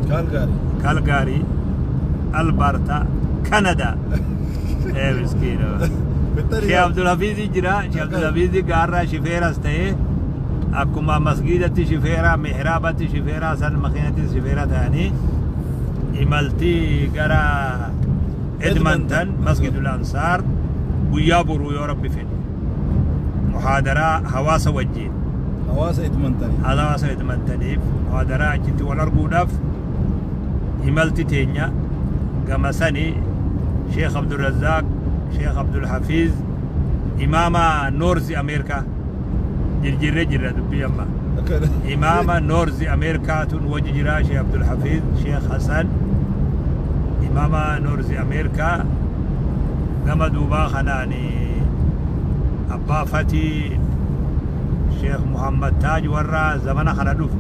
Kaalgaarii. Kalgaarii, Alberta, Kanada. Ee miskiina. Sheekh Abdulhafiizi jira. Sheekh Abdulhafiizi gaarraa shifeeras ta'ee akkuma masgiidatti shifeeraa, mihraabatti shifeeraa, san makiinatti shifeera ta'anii imaltii gara Edmonton Masjidul Ansaar guyyaa boruu yoo Rabbi fedhe muhaadaraa hawaasa wajjiin. Hawaasa Edmontanii. Hawaasa Edmontaniif muhaadaraa achitti wal arguudhaaf imalti teenya gama sani. Sheekh Abdulrazzaaq, Sheekh Abdulhafiz, imaama North Ameerikaa jirjirree jirra dubbii amma. Imaama North Ameerikaatun wajji jira. Sheekh Abdulhafiz, Sheekh Hasan, imaama North Ameerikaa. Gama duubaa kanaan abbaa Fatii, Sheekh Muhammad Taaj, warra zamana kana dhufu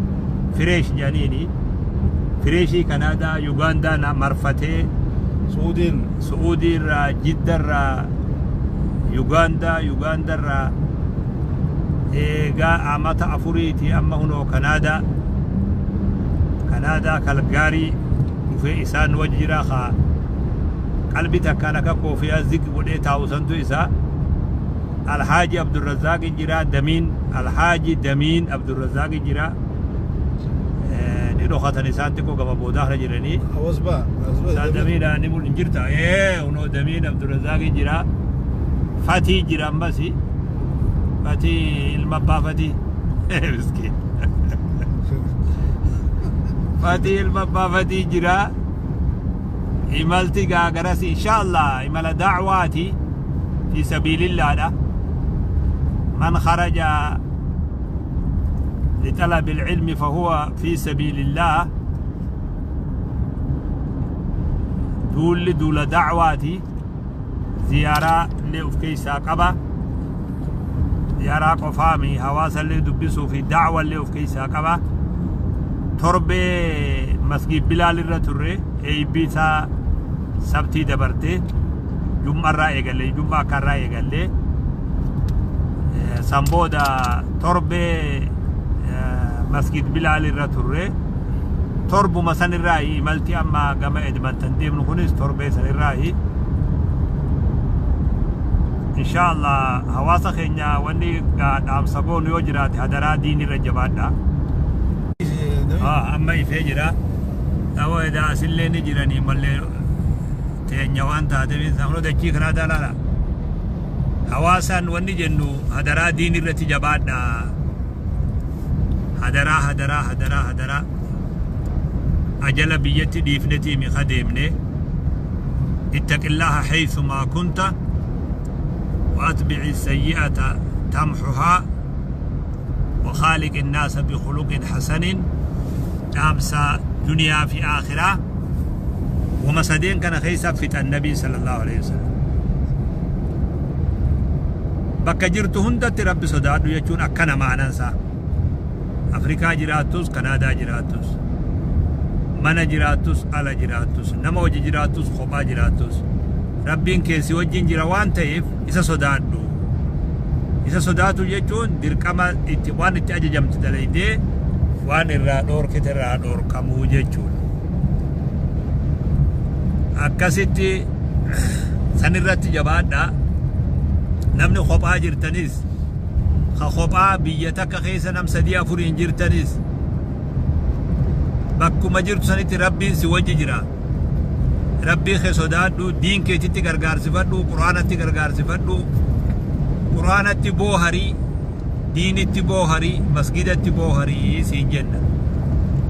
fresh jedhaniini, freshii Kanaadaa, Yugaandaa na marfatee. Suudiin. Su'uudii irraa, Jidda irraa, Yugaandaa, Yugaanda irraa eegaa amata 4ti amma hunoo Kanaadaa, Kanaadaa Kalgaarii dhufee isaan wajji jira. Kaa qalbi takkaan akka koofiyaa zig godhee taa'u santu isaa. Alhaaji Abdurrazaaqi jira, Damiin, Alhaaji Damiin Abdurrazaaqi jira. Ni dhokatan isaan, xiqqoo gama boodaa kana jiranii. Hawas baa. Isaan Damiidha ni mul'in jirta. Ee, hunoo Damiin Abdurrazaaqi jira. Fatii jira ammasi. Fatii ilma abbaa Fatii. Miskiin. Fatii ilma abbaa Fatii jira. Imalti gaa garasi inshallah imala da'waati fi sabiilillaadha. من خرج لطلب العلم فهو في سبيل الله. Duulli duula da'waati, ziyaaraa illee of keessaa qaba. Ziyaaraa qofaami, hawaasa illee dubbisuu fi da'wa illee of keessaa qaba. Torbee Masgiid Bilaal irra turre, eeybii isaa Sabtii dabarte, jum'arraa eegalle, jum'a akkarraa eegalle. San booda torbee Masgiid Bilaal irra turre. Torbuma san irraa imalti amma gama Edmonton deemnu kunis torbee san irraa. Insha Allah hawaasa keenya wanni dhaamsa goonu yoo jiraate, hadaraa diin irra jabaadha. Amma ifee jira. Dhawoo edaa asillee ni jiranii mallee teenya waan taateef sammuu dachii kanaa laala. Hawaasaan wanni jennu, hadaraa diin irratti jabaadha. Hadaraa, hadaraa, hadaraa, hadaraa. Ajala biyyatti dhiifnetii mi deemne. اتق الله حيثما كنت وأتبع السيئة تمحها وخالق الناس بخلق حسن. Dhaamsa duniyaa fi aakhiraa wama sadeen kana keessa fixa النبي صلى الله عليه وسلم. Bakka jirtu hundatti Rabbi sodaadhu jechuun akkana maanansaa. Afrikaa jiraattus, Kanaadaa jiraattus, mana jiraattus, ala jiraattus, nama wajji jiraattus, kophaa jiraattus, Rabbiin keessi wajjin jira waan ta'eef isa sodaadhu. Isa sodaatu jechuun dirqama itti waan itti ajajamte dalaydee waan irraa dhoorkite irraa dhoorkamuu jechuudha. Akkasitti san irratti jabaadha. Namni kophaa jirtanis, ka kophaa biyya takka keessa nam sadii afuriin jirtanis, bakkuma jirtu sanitti Rabbiin si wajji jira. Rabbii kee sodaadhu, diin keetitti gargaarsifadhu, Quraanatti gargaarsifadhu, Quraanatti booharii, diinitti booharii, masgidatti booharii siin jenna.